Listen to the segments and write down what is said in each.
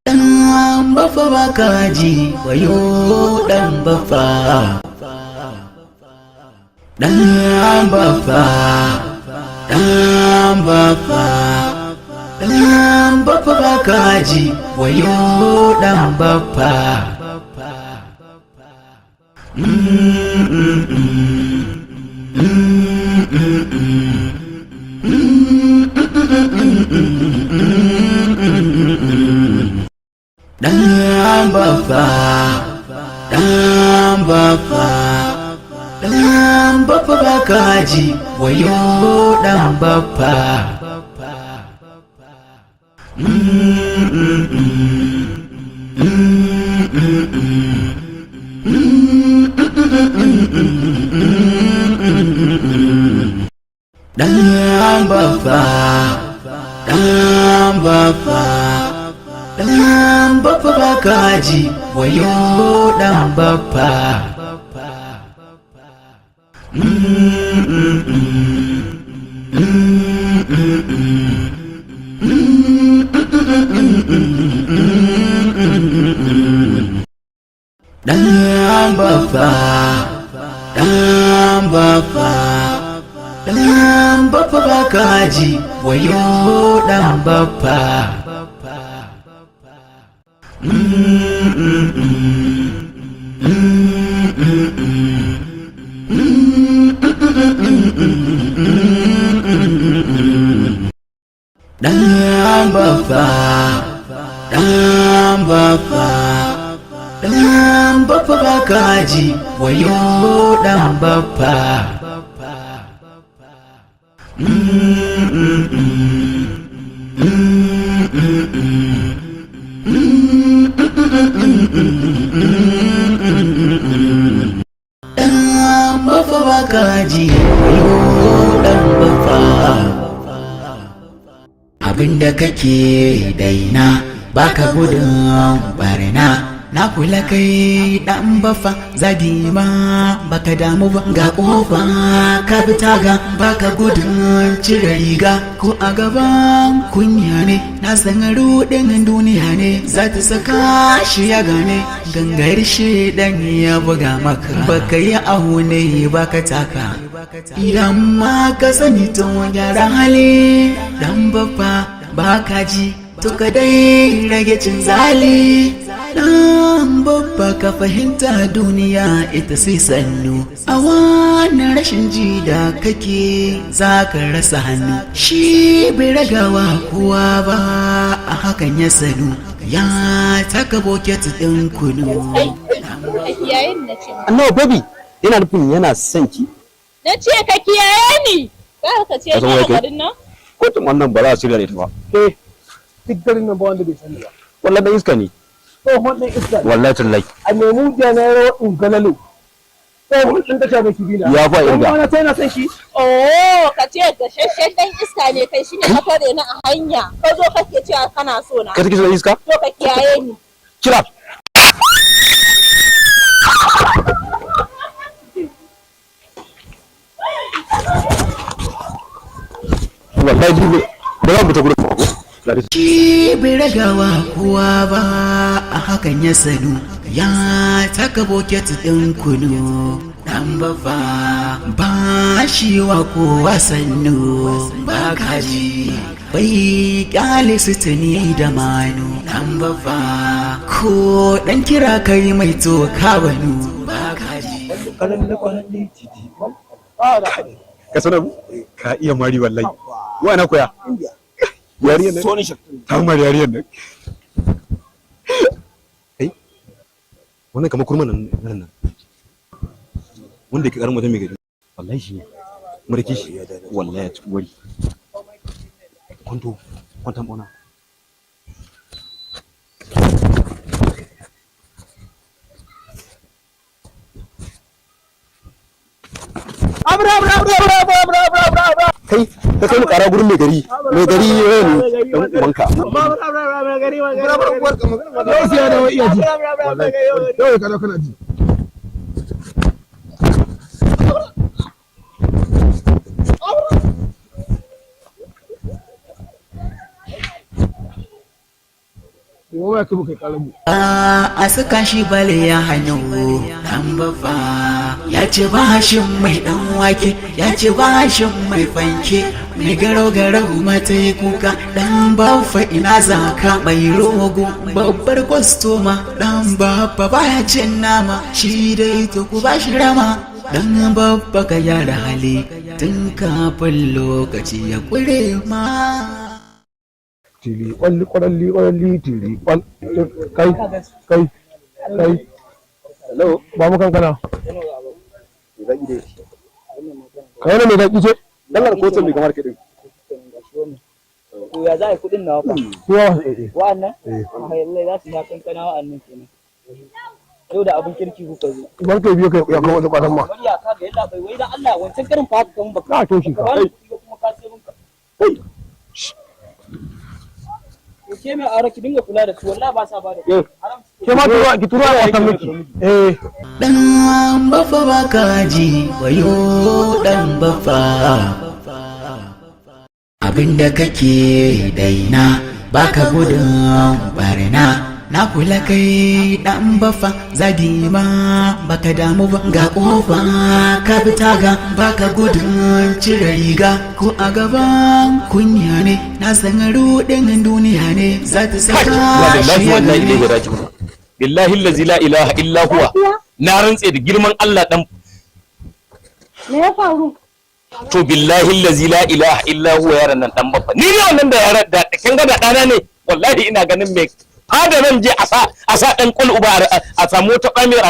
Dan Baffa baka ji, wayo Dan Baffa. Dan Baffa, Dan Baffa, Dan Baffa baka ji, wayo Dan Baffa. Dan Baffa, Dan Baffa, Dan Baffa baka ji, wayo Dan Baffa. Dan Baffa, Dan Baffa, Dan Baffa baka ji, wayo Dan Baffa. Dan Baffa, Dan Baffa, Dan Baffa baka ji, wayo Dan Baffa. Dan Baffa, Dan Baffa, Dan Baffa baka ji, wayo Dan Baffa. Dan Baffa baka ji, wayo Dan Baffa. Abinda kake daina, baka gudun barna. Na kula kai Dan Baffa, zagi ma baka damu ba. Ga kofa ka bi taga, baka gudun cire riga ko a gaban kunya ne. Na san rudin duniya ne za ta saka shi ya gane gangar shi dan ya buga maka, baka yi ahu ne baka taka. Idan ma ka sani, tun gyara hali. Dan Baffa baka ji, to ka dai rage cin zali. Dan Baffa, ka fahimta duniya ita sai sannu. A wannan rashin ji da kake, za ka rasa hannu. Shi bai ragawa kowa ba, a hakan ya sanu ya taka boket ɗin kunu. Ka kiyaye ni, na ce. No baby, yana nufin yana son ki. Na ce ka kiyaye ni. Za ka ce Ka san ni wai a kai? garin nan? Kotun wannan ba za a shirya da ita ba. Ke, duk garin nan ba wanda bai sani ba. Wallahi dan iska ne. Tsohon ɗan iska ne. Wallahi tallahi. A nemi da na rawa galalo, tsohon ɗan tasha mai kibina. Ya fa irga. Amma na ta yana son shi. Oh, ka ce gashashen dan iska ne kai, shine ka tare ni a hanya. Ka zo kake cewa kana so na. Ka take son iska? To ka kiyaye ni. Kira. Wallahi duk ba za mu ta gurin ba ko. Shi bai ragawa kowa ba, a hakan ya sanu ya taka boket ɗin kunu. Dan Baffa ba shi wa kowa sannu, ba kaji bai kyale su tuni da manu. Dan Baffa, ko dan kira kai mai to ka banu, ba kaji. Kalalle kwalalle titi. Ka sanar ka iya mari wallahi. Wa na koya? Yariyar nan. Sony Shakti. Ta mari yariyar nan. Kai. Wannan kamar kurman nan nan nan. Wanda yake karin wajen mai gari. Wallahi shi ne. Murki shi. Wallahi ya ci wari. Kwanto, kwantan bona. Abra abra abra abra abra abra abra abra. Kai, ka kai mu kara gurin mai gari. Mai gari ne dan ubanka. Yau sai ya dawo iya ji. Yau ka dawo kana ji. Gobe ya kai mu kai karan mu. A saka shi bale ya hannu. Dan bafa ya ci bashin mai dan wake, ya ci bashin mai fanke, mai garau garau mata yi kuka. Dan bafa, ina zaka? Mai rogo babbar kwastoma. Dan bafa baya cin nama, shi dai to ku bashi rama. Dan babba, ka gyara hali tun kafin lokaci ya kure ma. Tili kwalli kwalli kwalli tili kwal. Kai, kai, kai. Hello. Ba mu kankana. Kai ne mai zaki ce. Dallar kotun mai kamar kiɗin. To, ya za a yi kuɗin nawa fa? Kowa wasu eh. Wa'annan? Eh. Ai, lallai za su sha kankana wa'annan kenan. Yau da abin kirki kuka zo. Ban kai biyo kai ya kuma wata kwasan ma. Murya ka ga yalla bai, wai dan Allah wancan karin fa haka kamun baka. Na toshe ka. Baka bani kuɗi ba kuma ka sai mun ka. To, ke mai aure ki dinga kula da su, wallahi ba sa ba da kuɗi. Haram suke. Ke ma tura ki tura a kwasan miki. Eh. Dan bafa baka ji wayo, dan bafa, abinda kake daina baka gudun barna. Na kula kai dan bafa, zagi ma baka damu ba. Ga kofa ka bi taga, baka gudun cire riga ko a gaban kunya ne. Na san rudin duniya ne za ta saka Wallahi shi ya wallahi gane. Ilaihi raji'un. Billahi allazi la ilaha illa huwa, na rantse da girman Allah dan Me ya faru? To, billahi allazi la ilaha illa huwa, yaran nan dan babba ni ne wannan da yaran da kin ga da dana ne, wallahi ina ganin me fada nan je a sa dan kul uba a samu wata kwamiyar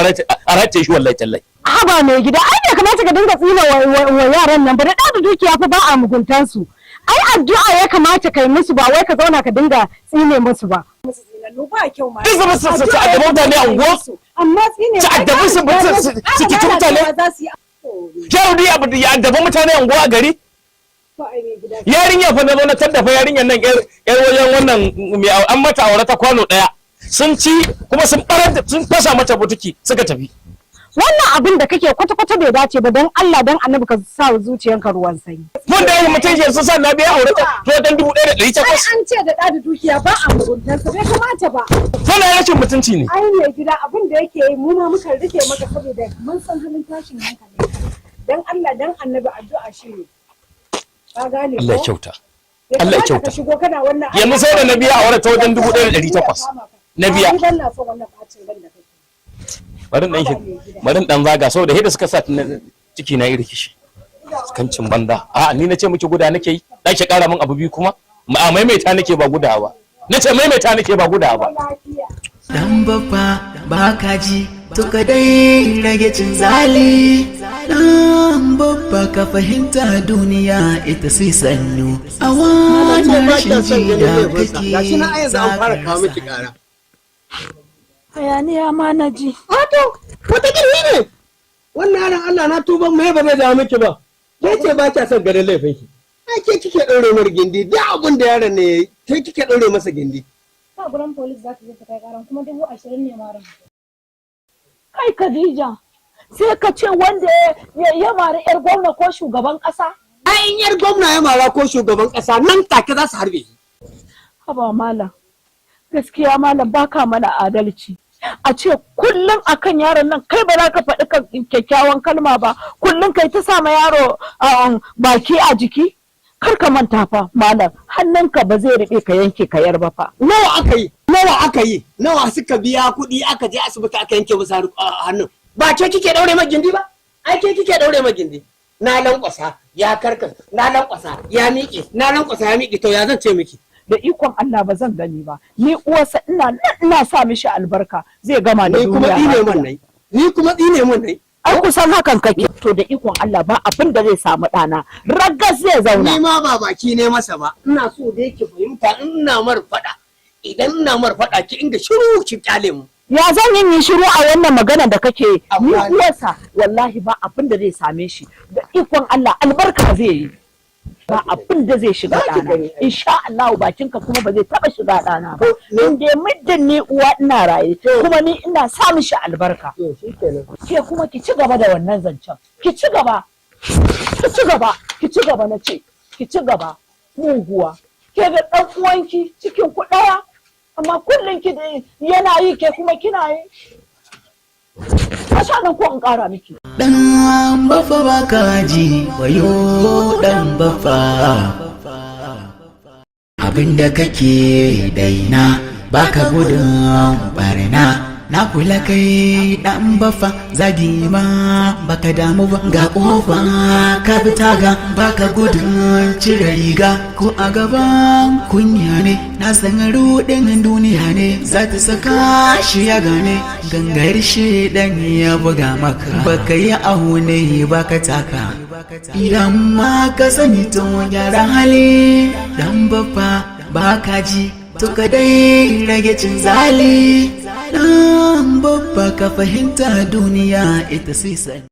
a race shi, wallahi tallahi. Haba mai gida, ai bai kamata ka dinga tsina wa yaran nan ba. Da ɗa da dukiya fa ba a muguntan su. Ai addu'a ya kamata kai musu, ba wai ka zauna ka dinga tsine musu ba. Musu tsinannu ba kyau ma. Duk zama su addabi mutane a unguwa. Amma tsine Su addabi su cuci mutane. za su yi. Yaro dai abu ya addabi mutane a unguwa a gari. To, ai mai gida. Yarinya fa na zo na taddafa yarinyar nan yar wajen wannan mai an mata aure ta kwano daya, sun ci kuma sun barar sun fasa mata butuki suka tafi. Wannan abin da kake kwata-kwata bai dace ba. Don Allah don Annabi ka sa wa zuciyanka ruwan sanyi. Mun da yawan mutum sun sa na biya aure ta to dan dubu ɗaya da ɗari Ai takwas. an ce da ɗa da dukiya ba a muguntan su, bai kamata ba. Wannan rashin mutunci ne. Ai mai gida, abin da yake yi mu ma muka rike maka saboda mun san halin tashin hankali. Dan Allah dan Annabi addu'a shi ne. Ka gane ko? Allah ya kyauta. Bai Allah ya kamata kyauta. ka shigo kana wannan. Yanzu sai da na biya aure ta wajen 1,800. Na biya. Ni ban na son wannan bacin ran da kake. Bari in dan zaga saboda yadda suka sa ciki na iri kishi kancin banza. A ni na ce miki guda nake yi, dan ki kara min abu biyu kuma a maimaita nake ba guda ba. Na ce maimaita nake ba guda ba. Lafiya. Dan babba baka ji, to ka dai rage cin zali. Dan babba, ka fahimta duniya ita sai sannu. A wannan rashin ji da kake Gashi na a yanzu an fara kawo miki za kara. Hayaniya ma na ji. Ato, wata kirmi ne. Wannan yaron, Allah na tuban mai ba zai dawo miki ba. Ke ce ba kya son ganin laifin ki. Ai ke kike ɗaure mar gindi, duk abin da yaron ne yayi, ke kike ɗaure masa gindi. Ba gurin police za ta je ta kai karan, kuma 20,000 ne maran. Kai Khadija, sai ka ce wanda ya mari yar gwamna ko shugaban kasa. Ai in yar gwamna ya mara ko shugaban ƙasa, nan take za su harbe shi. Haba malam. Gaskiya malam, baka mana adalci. A ce kullum akan yaron nan kai ba za ka faɗi kyakkyawan kalma ba, kullum kai ta sama yaro baki a jiki. Kar ka manta fa malam, hannunka ba zai riɓe ka yanke ka yar ba fa. Nawa aka yi? Nawa aka yi? Nawa suka biya kuɗi aka je asibiti aka yanke musu hannun? Ba ke kike ɗaure ma gindi ba? Ai ke kike ɗaure ma gindi. Na lankwasa ya karka, na lankwasa ya miƙe, na lankwasa ya miƙe, to ya zan ce miki? Da ikon Allah ba zan gani ba. Ni uwarsa ina nan ina sa mishi albarka, zai gama da Ni kuma duniya tsine lafiya. man nai. Ni kuma tsine man nai. Ai kusan hakan kake. To, da ikon Allah ba abin da zai samu ɗana, ragas zai zauna. Ni ma ba baki ne masa ba. Ina so da yake fahimta in ina mar faɗa. Idan ina mar faɗa ki inga shiru ki kyale mu. Ya zan yi shiru a wannan magana da kake yi? Ni Amma- uwarsa wallahi ba abin da zai same shi, da ikon Allah albarka zai yi, ba abin da zai shiga Za ki ɗana. gani ai. Insha Allah bakinka kuma ba zai taba shiga ɗana ba, To, in dai muddin ni uwa ina raye, kuma ni ina sa mishi albarka. To shikenan. Ke kuma ki ci gaba da wannan zancen, ki ci gaba, ki ci gaba, ki ci gaba, na ce ki ci gaba. Muguwa ke da ɗan uwanki cikin ku ɗaya. Amma kullum ki yana yi, ke kuma kina yi. Ka nan ko in ƙara miki? Dan Bafa, baka ji? Wayo Dan Bafa, abinda kake daina, baka gudun barna. Na kula kai Dan Bafa, zagi ma baka damu ba. Ga kofa ka bi taga, baka gudun cire riga ko a gaban kunya ne. Na san rudin duniya ne za ta saka shi ya gane gangar shi dan ya buga maka, baka yi aune baka taka. Idan ma ka sani, to gyara hali. Dan Bafa, baka ji? To ka dai rage cin zali. Dan Babba, ka fahimta, duniya ita sai sani.